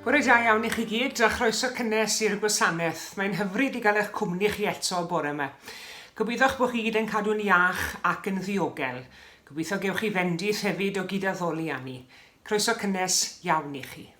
Bore da iawn i chi gyd a chroeso cynnes i'r gwasanaeth. Mae'n hyfryd i gael eich cwmni chi eto bore yma. Gobeithio'ch bod chi gyd yn cadw'n iach ac yn ddiogel. Gobeithio gewch chi fendith hefyd o gyd-addoli â ni. Croeso cynnes iawn i chi.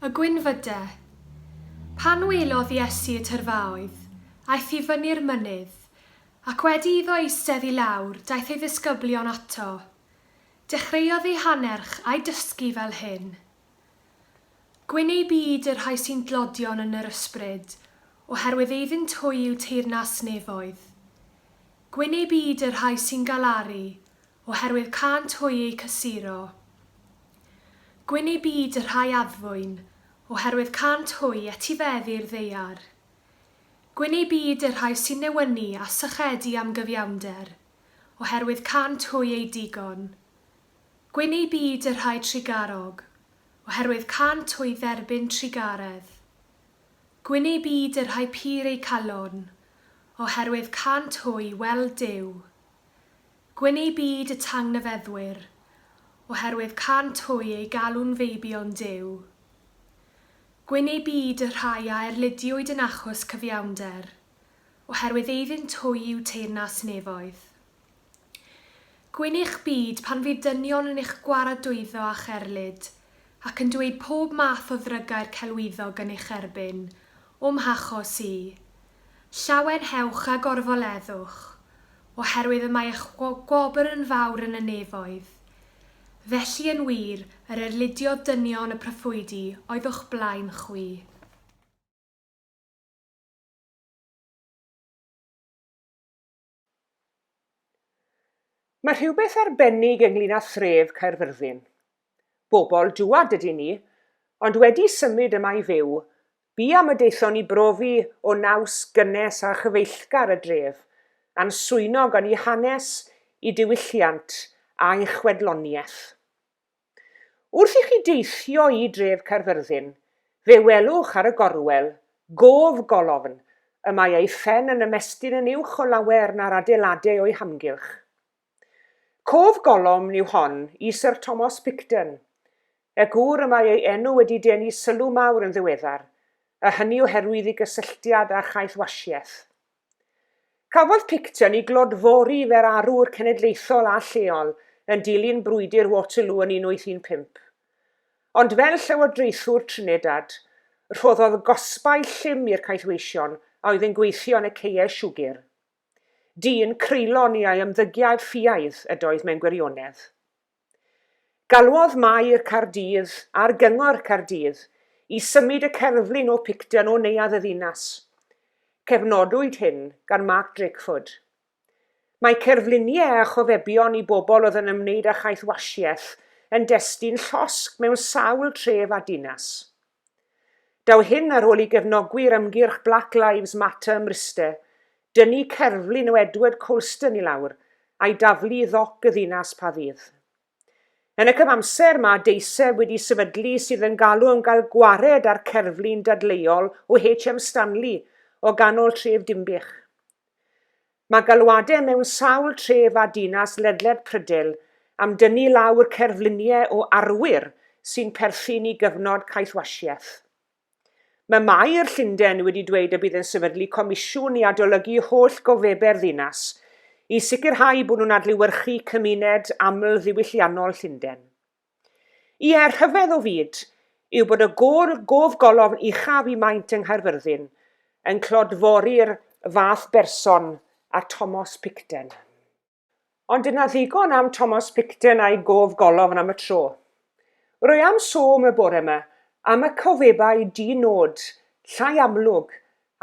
Y gwynfyde. Pan welodd Iesu y tyrfaoedd, aeth i fyny'r mynydd, ac wedi iddo eistedd i lawr, daeth ei ddisgyblion ato. Dechreuodd eu hannerch a'u dysgu fel hyn. Gwyn eu byd y rhai sy'n dlodion yn yr ysbryd, oherwydd eiddynt hwy yw teyrnas nefoedd. Gwyn eu byd y rhai sy'n galaru, oherwydd cânt hwy eu cysuro. Gwyn eu byd y rhai addfwyn, oherwydd cânt hwy etifeddu'r ddaear. Gwyn eu byd y rhai sy'n newynu a sychedu am gyfiawnder, oherwydd cânt hwy eu digon. Gwyn eu byd y rhai trugarog, oherwydd cânt hwy dderbyn trugaredd. Gwyn eu byd y rhai pur eu calon, oherwydd cânt hwy weld Duw. Gwyn eu byd y tangnefeddwyr, oherwydd cânt hwy eu galw'n feibion Duw. Gwyn eu byd y rhai a erlidiwyd yn achos cyfiawnder, oherwydd eiddynt hwy yw teyrnas nefoedd. Gwyn eich byd pan fydd dynion yn eich gwaradwyddo a'ch erlid, ac yn dweud pob math o ddrygair celwyddog yn eich erbyn, o'm hachos i. Llawenhewch a gorfoleddwch, oherwydd y mae eich gwobr yn fawr yn y nefoedd. Felly yn wir, yr erlidiodd dynion y proffwydi oedd o'ch blaen chwi. Mae rhywbeth arbennig ynglŷn â thref Caerfyrddin. Bobl dŵad ydyn ni, ond wedi symud yma i fyw, bu am y daethon ni brofi o naws gynnes a chyfeillgar y dref, a'n swyno gan ei hanes, ei diwylliant, a'i chwedloniaeth. Wrth i chi deithio i dref Caerfyrddin, fe welwch ar y gorwel gof golofn y mae ei phen yn ymestyn yn uwch o lawer na'r adeiladau o'i hamgylch. Cof golofn yw hon i Syr Thomas Picton, y gŵr y mae ei enw wedi denu sylw mawr yn ddiweddar, a hynny oherwydd ei gysylltiad â chaethwasiaeth. Cafodd Picton ei glodfori fer arwr cenedlaethol a lleol yn dilyn brwydr Waterloo yn 1815. Ond fel llywodraethwr Trinidad, rhoddodd gosbau llym i'r caethweision a oedd yn gweithio yn y caeau siwgr. Dyn creulon i a'i ymddygiad ffiaidd ydoedd mewn gwirionedd. Galwodd Maer Caerdydd ar Gyngor Caerdydd i symud y cerflun o Picton o Neuadd y Ddinas. Cefnodwyd hyn gan Mark Drakeford. Mae cerfluniau a chofebion i bobl oedd yn ymwneud â chaethwasiaeth yn destun llosg mewn sawl tref a dinas. Daw hyn ar ôl i gefnogwyr ymgyrch Black Lives Matter ym Mryste dynnu cerflun o Edward Colston i lawr a'i daflu i ddoc y ddinas pa ddydd. Yn y cyfamser, mae deiseb wedi sefydlu sydd yn galw am gael gwared â'r cerflun dadleuol o HM Stanley o ganol tref Dinbych. Mae galwadau mewn sawl tref a dinas ledled Prydain am dynnu lawr cerfluniau o arwyr sy'n perthyn i gyfnod caethwasiaeth. Mae Maer Llundain wedi dweud y bydd yn sefydlu comisiwn i adolygu holl gofebau'r ddinas i sicrhau bod nhw'n adlewyrchu cymuned aml-ddiwylliannol Llundain. Ie, rhyfedd o fyd yw bod y gôl gof-golofn uchaf i maint yng Nghaerfyrddin yn clodfori'r fath berson â Tomos Picton. Ond dyna ddigon am Tomos Picton a'i gof-golofn am y tro. Rwy am sôn y bore 'ma am y cofebau di-nod, llai amlwg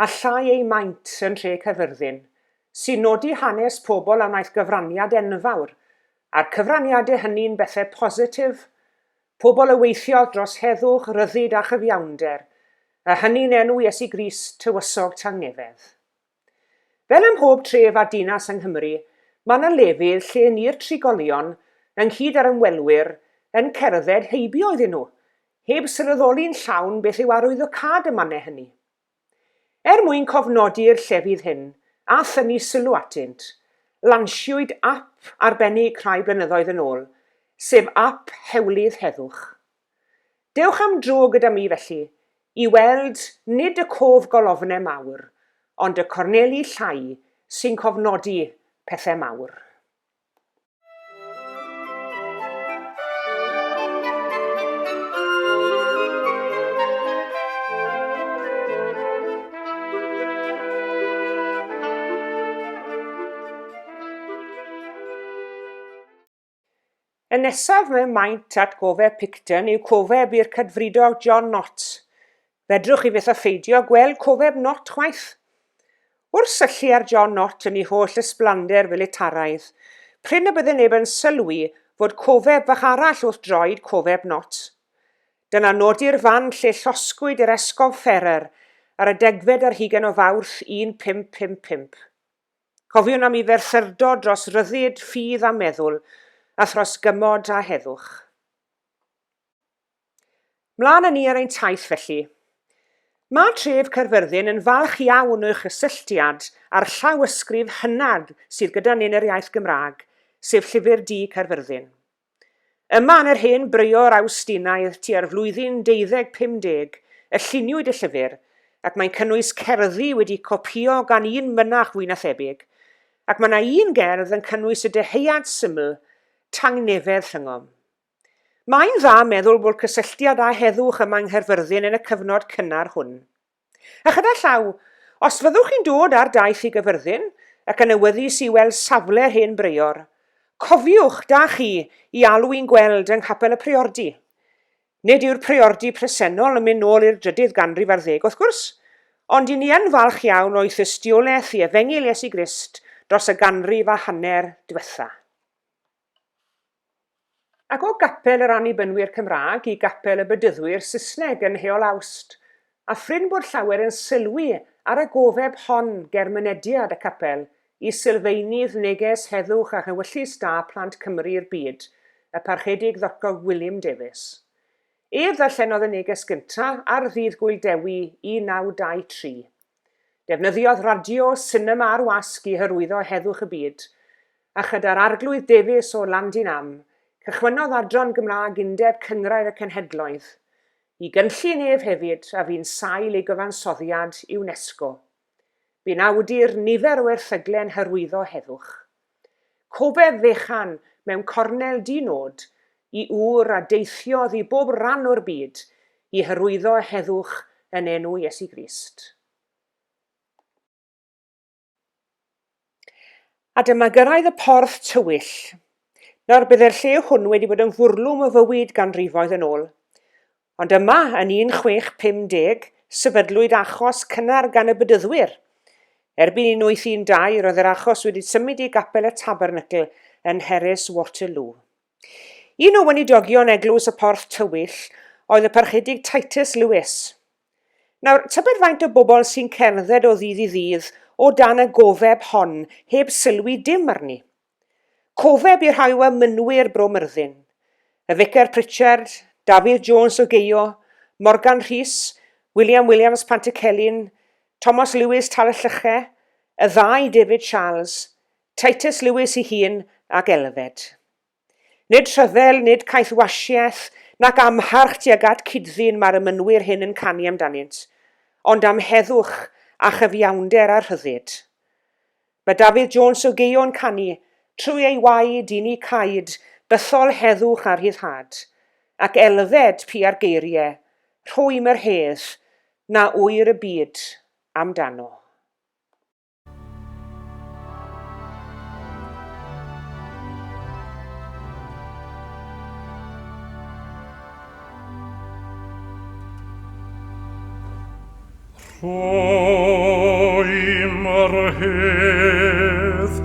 a llai eu maint yn nhre Caerfyrddin, sy'n nodi hanes pobl a wnaeth gyfraniad enfawr A'r cyfraniadau hynny'n bethau positif, pobl a weithiodd dros heddwch, rhyddid a chyfiawnder, a hynny'n enw Iesu Grist, Tywysog Tangnefedd. Fel ym mhob tref a dinas yng Nghymru, mae yna lefydd lle ni'r trigolion, ynghyd â'r ymwelwyr, yn cerdded heibio iddyn nhw, heb sylweddoli'n llawn beth yw arwyddocâd y mannau hynny. Er mwyn cofnodi'r llefydd hyn a thynnu sylw atynt, lansiwyd ap arbennig rhai blynyddoedd yn ôl, sef ap Hewlydd Heddwch. Dewch am dro gyda mi felly, i weld nid y cof golofne mawr, ond y corneli llai sy'n cofnodi pethau mawr. Y nesaf mewn maint at gofeb Picton yw cofeb i'r cadfridog John Nott. Fedrwch chi fyth â pheidio gweld cofeb Nott chwaith. Wrth syllu ar John Nott yn ei holl ysblander filitaraidd, prin y bydde neb yn sylwi fod cofeb fach arall wrth droed cofeb Nott. Dyna nodi'r fan lle llosgwyd yr Esgob Ferrer ar y degfed ar hugain o Fawrth 1555. Cofiwn am ei ferthyrdod dros ryddid, ffydd a meddwl, a thros gymod a heddwch. Mlaen â ni ar ein taith felly. Mae tref Caerfyrddin yn falch iawn o'i chysylltiad â'r llawysgrif hynaf sydd gyda ni yn yr iaith Gymraeg, sef Llyfr Du Caerfyrddin. Yma yn yr hen Brior Awstinaidd tua'r flwyddyn 1250 y lluniwyd y llyfr, ac mae'n cynnwys cerddi wedi copïo gan un mynach fwy na thebyg, ac mae yna un gerdd yn cynnwys y deheuad syml, 'Tangnefedd rhyngom'. Mae'n dda meddwl bod cysylltiad â heddwch yma yng Nghaerfyrddin yn y cyfnod cynnar hwn. A chyda llaw, os fyddwch chi'n dod ar daith i Gyfyrddin ac yn awyddus i weld safle'r hen breior, cofiwch, da chi, i alw i'n gweld yng Nghapel y Priordy. Nid yw'r priordy presennol yn mynd nôl i'r drydydd ganrif ar ddeg, wrth gwrs, ond i ni yn falch iawn o'i thystiolaeth i Efengyl Iesu Grist dros y ganrif a hanner diwetha'. Ac o gapel yr Annibynwyr Cymraeg i gapel y Bedyddwyr Saesneg yn Heol Awst, a phrin bod llawer yn sylwi ar y gofeb hon ger mynediad y capel i sylfaenydd neges heddwch a chywyllys da plant Cymru i'r byd, y Parchedig Ddoctor Gwilym Davies. Ef ddarllenodd y neges gyntaf ar Ddydd Gŵyl Dewi 1923. Defnyddiodd radio, sinema a'r wasg i hyrwyddo heddwch y byd, A chyda'r Arglwydd Davies o Landinam, cychwynnodd adran Gymraeg Undeb Cynghrair y Cenhedloedd. I gynllun ef hefyd, a fu'n sail ei gyfansoddiad UNESCO. Bu'n awdur nifer o erthygle'n hyrwyddo heddwch. Cofeb fechan mewn cornel di-nod i ŵr a deithiodd i bob ran o'r byd i hyrwyddo heddwch yn enw Iesu Grist. A dyma gyrraedd y porth tywyll. Nawr, bydde'r lle hwn wedi bod yn fwrlwm o fywyd ganrifoedd yn ôl. Ond yma, yn 1650, sefydlwyd achos cynnar gan y Bedyddwyr. Erbyn 1812, roedd yr achos wedi symud i Gapel y Tabernacl yn Nheres Waterloo. Un o weinidogion Eglwys y Porth Tywyll oedd y Parchedig Titus Lewis. Nawr, tybed faint o bobl sy'n cerdded o ddydd i ddydd o dan y gofeb hon heb sylwi dim arni? Cofeb i rhai o emynwyr Bro Myrddin. Y Ficer Pritchard, Dafydd Jones o Geio, Morgan Rhys, William Williams Pantycelyn, Thomas Lewis Talyllyche, y ddau David Charles, Titus Lewis ei hun ac Elfed. Nid rhyfel, nid caethwasiaeth, nac amharch tuag at cyd-ddyn mae'r emynwyr hyn yn canu amdanynt, ond am heddwch a chyfiawnder a rhyddid. Mae Dafydd Jones o Geio yn canu, trwy ei waed i ni caed bythol heddwch a rhyddhad, ac Elfed pia'r geiriau, rhwym yr hedd, na ŵyr y byd amdano. Rhoim yr hedd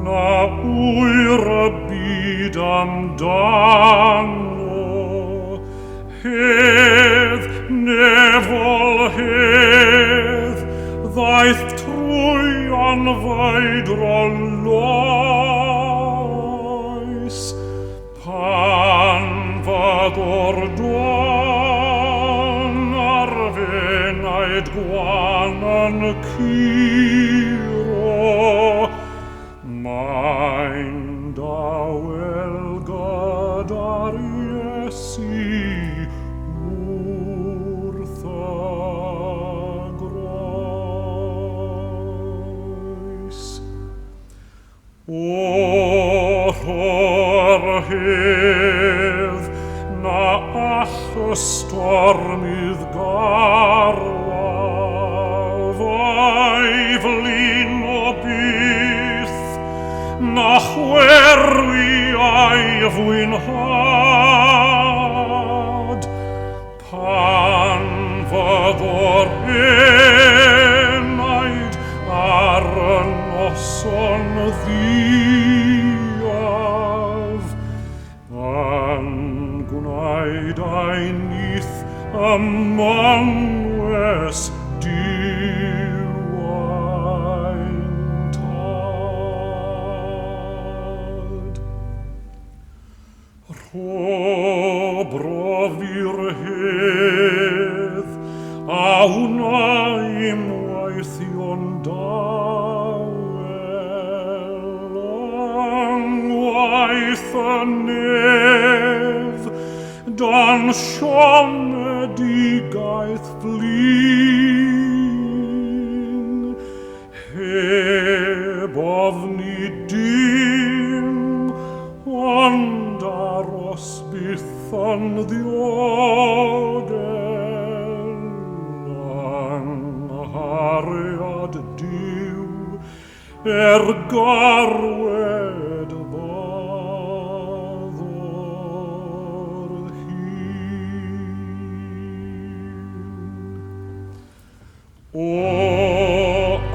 na ŵyr y byd amdano, Hedd, nefol hedd, ddaeth trwy anfeidrol loes, pan fyddo'r don ar f'enaid gwan yn curo, Mae'n dawel gyda'r Iesu wrth y groes. O, rho'r hedd na all y stormydd garlaf a'i flino byth, na chwerwi a'i fwynhad, pan fyddo'r enaid ar y noson ddiaf. Yn gwnaed ein nyth ym mynwes Duw ein Tad. Rho brofi'r hedd a wna i'm waithion dawel yng ngwaith y nef, dan siomedigaeth flin, heb ofni dim, ond aros byth yn ddiogel yng nghariad Duw er garwed faddor hun. O,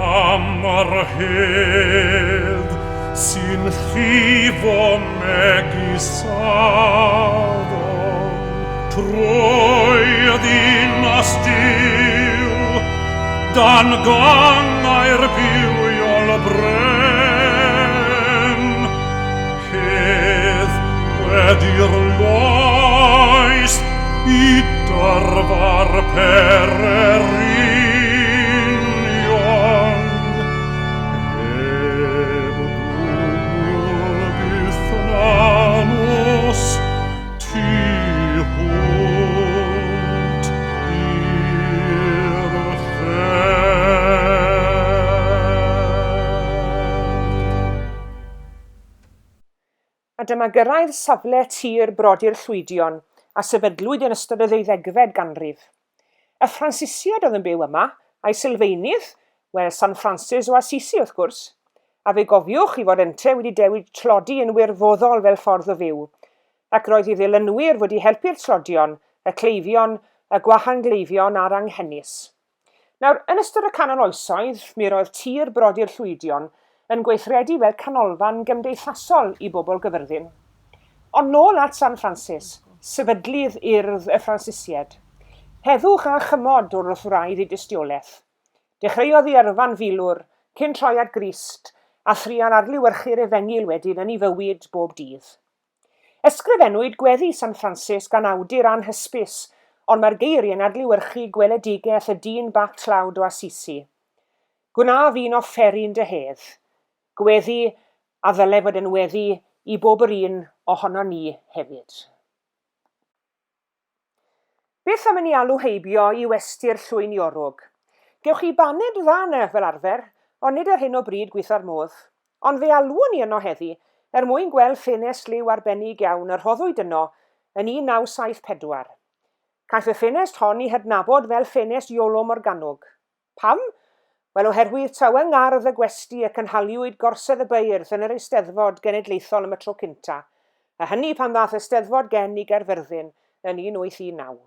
am yr hedd sy'n llifo megis afon trwy ddinas Duw, dan gangau'r bywiol bren, hedd wedi'r loes i dyrfa'r pererinion, heb gwmwl byth na nos tu hwnt i'r llen. A A dyma gyrraedd safle tir brodyr Llwydion a sefydlwyd yn ystod y ddeuddegfed ganrif. Y Ffransisiaid oedd yn byw yma, a'i sylfaenydd, wel, San Ffransis o Assisi wrth gwrs. A fe gofiwch i fod ynte wedi dewid tlodi yn wirfoddol fel ffordd o fyw, ac roedd ei ddilynwyr wedi helpu'r tlodion, y cleifion, y gwahangleifion a'r anghenus. Nawr, yn ystod y Canol Oesoedd, mi roedd tir brodyr Llwydion yn gweithredu fel canolfan gymdeithasol i bobl Gyfyrddin. Ond nôl at San Ffransis, sefydlydd Urdd y Ffransisied. Heddwch a chymod wrth wraidd ei dystiolaeth. Dechreuodd ei yrfa'n filwr, cyn troi at Grist, a thrial arlewyrchu'r Efengyl wedyn yn ei fywyd bob dydd. Ysgrifennwyd Gweddi San Ffransis gan awdur anhysbys, ond mae'r geiriau'n adlewyrchu gweledigaeth y dyn bach tlawd o Assisi. Gwna fi'n offeryn dy hedd. Gweddi a ddyle fod yn weddi i bob yr un ohonon ni hefyd. Beth am i ni alw heibio i westy'r Llwyn Iorwg? Gewch chi baned dda yna, fel arfer, ond nid ar hyn o bryd gweitha'r modd. Ond fe alwon ni yno heddi, er mwyn gweld ffenest liw arbennig iawn y rhoddwyd yno yn 1974. Caiff y ffenest hon ei hadnabod fel ffenest Iolo Morganwg. Pam? Wel, oherwydd taw yng ngardd y gwesty y cynhaliwyd Gorsedd y Beirdd yn yr Eisteddfod Genedlaethol am y tro cynta, a hynny pan ddaeth y Steddfod Gen i Gaerfyrddin yn 1819.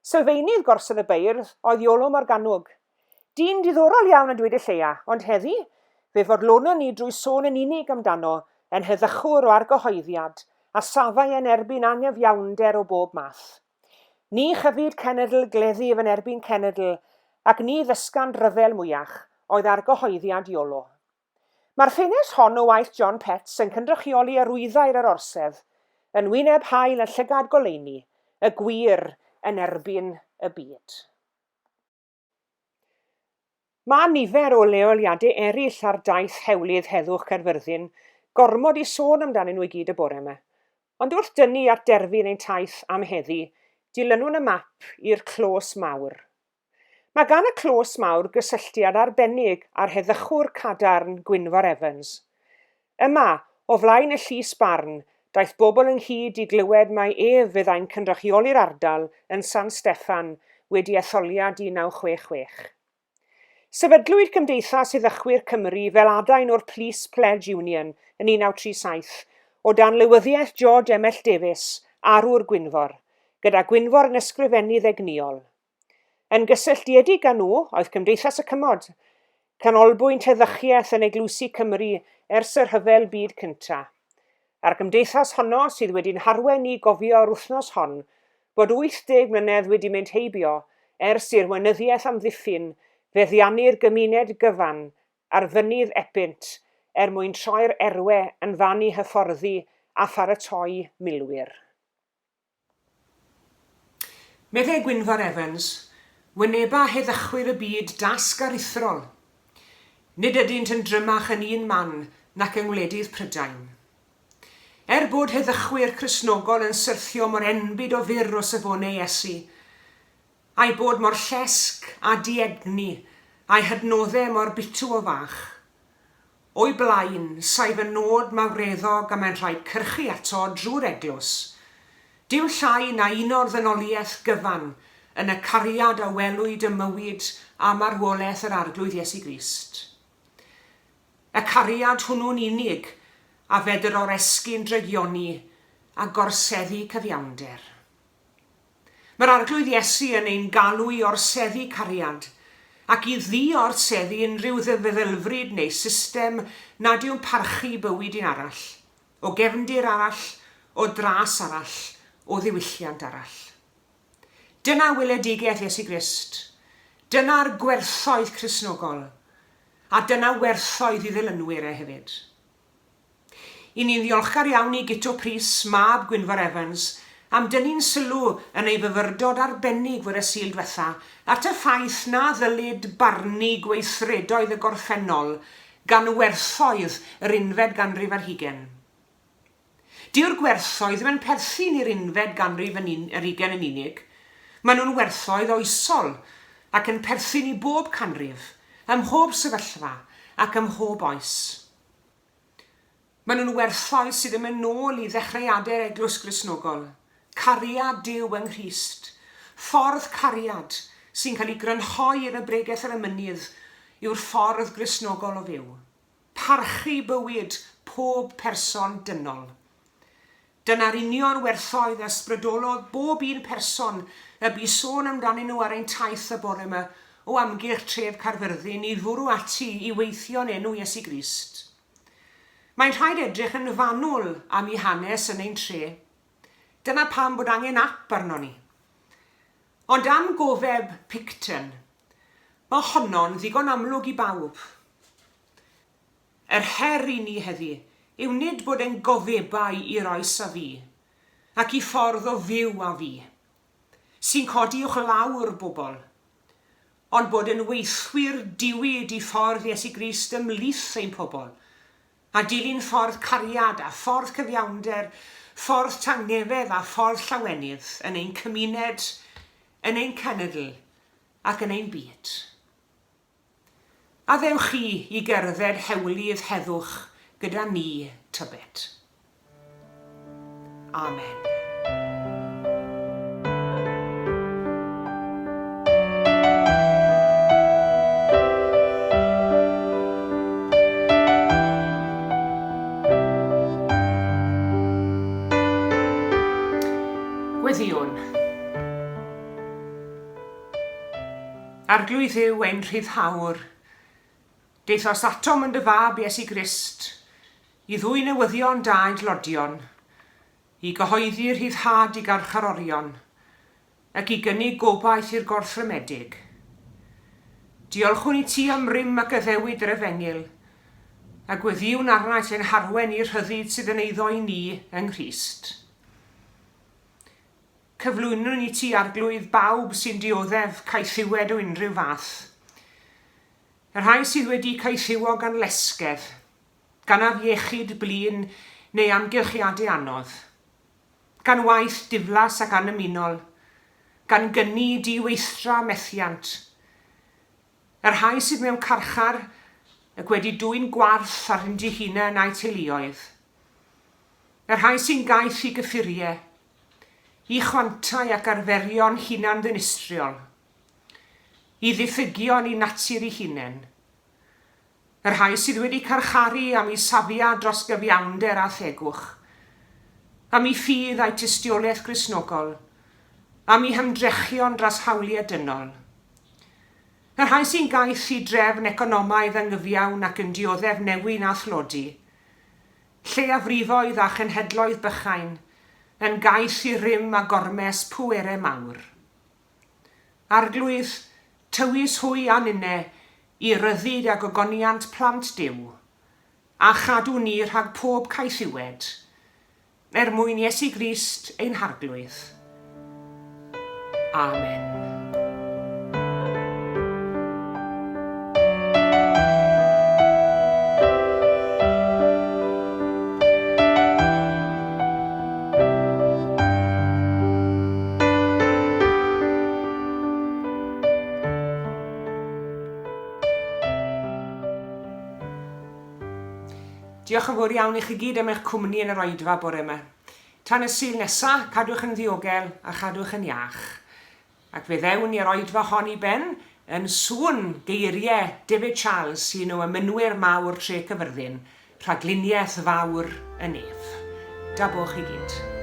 Sylfaenydd Gorsedd y Beirdd oedd Iolo Morganwg. Dyn diddorol iawn a dweud y lleia, ond heddi, fe fodlonon ni drwy sôn yn unig amdano yn heddychwr o argyhoeddiad a safai yn erbyn anghyfiawnder o bob math. Ni chyfyd cenedl gleddyf yn erbyn cenedl, ac ni ddysgant ryfel mwyach, oedd argyhoeddiad Iolo. Mae'r ffenest hon o waith John Petts yn cynrychioli arwyddair yr orsedd, yn wyneb haul a llygad goleuni, y gwir yn erbyn y byd. Mae nifer o leoliadau eraill ar daith hewlydd Heddwch Caerfyrddin, gormod i sôn amdanyn nhw i gyd y bore yma. Ond wrth dynnu at derfyn ein taith am heddi, dilynwn y map i'r Clos Mawr. Mae gan y Clos Mawr gysylltiad arbennig â'r heddychwr cadarn Gwynfor Evans. Yma, o flaen y llys barn, daeth bobl ynghyd i glywed mai ef fyddai'n cynrychioli'r ardal yn San Steffan wedi etholiad 1966. Sefydlwyd Cymdeithas Heddychwyr Cymru fel adain o'r Police Pledge Union yn 1937, o dan lywyddiaeth George M L Davies, arwr Gwynfor, gyda Gwynfor yn ysgrifennydd egnïol. Yn gysylltiedig â nhw oedd Cymdeithas y Cymod, canolbwynt heddychiaeth yn eglwysi Cymru ers y Rhyfel Byd Cyntaf. A'r gymdeithas honno sydd wedi'n harwain ni i gofio yr wythnos hon bod 80 mlynedd wedi mynd heibio ers i'r Weinyddiaeth Amddiffyn feddiannu'r gymuned gyfan ar Fynydd Epynt er mwyn troi'r erwe yn fan i hyfforddi a pharatoi milwyr. Meddai Gwynfor Evans, Wyneba heddychwyr y byd dasg aruthrol. Nid ydynt yn drymach yn un man nac yng ngwledydd Prydain. Er bod heddychwyr Cristnogol yn syrthio mor enbyd o fyr o safonau Iesu, a'u bod mor llesg a diegni, a'u hadnoddau mor bitw o fach, O'i blaen, saif y nod mawreddog a mae'n rhaid cyrchu ato drwy'r eglwys. Dim llai na uno'r ddynoliaeth gyfan yn y cariad a welwyd ym mywyd a marwolaeth yr Arglwydd Iesu Grist. Y cariad hwnnw'n unig a fedr oresgyn drygioni a gorseddu cyfiawnder. Mae'r Arglwydd Iesu yn ein galw i orseddu cariad, ac i ddi-orseddu unrhyw feddylfryd neu system nad yw'n parchu bywyd un arall, o gefndir arall, o dras arall, o ddiwylliant arall. Dyna weledigaeth Iesu Grist. Dyna'r gwerthoedd Cristnogol. A dyna werthoedd i ddilynwyr e hefyd. I ni'n ddiolchgar iawn i Guto Prys, mab Gwynfor Evans, am dynnu'n sylw yn ei fyfyrdod arbennig fore Sul dwetha at y ffaith na ddylid barnu gweithredoedd y gorffennol gan werthoedd yr unfed ganrif ar hugain. Dyw'r gwerthoedd ddim yn perthyn i'r unfed ganrif ar hugain yn unig, maen nhw'n werthoedd oesol ac yn perthyn i bob canrif, ym mhob sefyllfa ac ym mhob oes. Maen nhw'n werthoedd sydd yn mynd nôl i ddechreuadau'r Eglwys Gristnogol, cariad Duw yng Nghrist, ffordd cariad sy'n cael ei grynhoi yn y Bregeth ar y Mynydd yw'r ffordd Gristnogol o fyw. Parchu bywyd pob person dynol. Dyna'r union werthoedd a ysbrydolodd bob un person y bu sôn amdanyn nhw ar ein taith y bore 'ma o amgylch tref Caerfyrddin i fwrw ati i weithio yn enw Iesu Grist. Mae'n rhaid edrych yn fanwl am eu hanes yn ein tre. Dyna pam bod angen ap arnon ni. Ond am gofeb Picton, mae honno'n ddigon amlwg i bawb. Yr her i ni heddi yw nid bod yn gofebau i'r oes a fu, ac i ffordd o fyw a fu, sy'n codi uwchlaw'r bobl, ond bod yn weithwyr diwyd i ffordd Iesu Grist ymhlith ein pobl, a dilyn ffordd cariad a ffordd cyfiawnder, ffordd tangnefedd a ffordd llawenydd yn ein cymuned, yn ein cenedl ac yn ein byd. A ddewch chi i gerdded hewlydd heddwch gyda ni, tybed? Amen. Gweddïwn. Arglwydd Dduw ein rhyddhawr, daethost atom yn dy Fab Iesu Grist, i ddwyn newyddion da i'n tlodion, i gyhoeddi rhyddhad i garcharorion, ac i gynnig gobaith i'r gorthrymedig. Diolchwn i ti am rym ac addewid yr Efengyl, a gweddïwn arnat ein harwen i'r rhyddid sydd yn eiddo i ni yng Nghrist. Cyflwynwn i ti, Arglwydd, bawb sy'n dioddef caethiwed o unrhyw fath. Y rhai sydd wedi caethiwo gan lesgedd, gan afiechyd blin neu amgylchiadau anodd, gan waith diflas ac annymunol, gan gyni, di-weithdra, methiant. Y rhai sydd mewn carchar ac wedi dwyn gwarth arnynt eu hunain a'u teuluoedd. Y rhai sy'n gaeth i gyffuriau, i chwantau ac arferion hunan-ddinistriol, i ddiffygion i natur eu hunain, y rhai sydd wedi carcharu am eu safiad dros gyfiawnder a thegwch, am eu ffydd a'u tystiolaeth Gristnogol, am eu hymdrechion dros hawliau dynol. Y rhai sy'n gaeth i drefn economaidd angyfiawn ac yn dioddef newyn a thlodi, lleiafrifoedd a chenhedloedd bychain, yn gaeth i rym a gormes pwerau mawr. Arglwydd, tywys hwy a ninne i ryddid a gogoniant plant Duw, a chadw ni rhag pob caethiwed, er mwyn Iesu Grist ein Harglwydd. Amen. Diolch yn fawr iawn i chi gyd am eich cwmni yn yr oedfa bore yma. Tan y Sul nesa, cadwch yn ddiogel a chadwch yn iach. Ac fe ddewn ni'r oedfa hon i ben yn sŵn geiriau David Charles, un o emynwyr mawr Tre Cyfyrddin, Rhagluniaeth fawr y nef. Da bo chi gyd.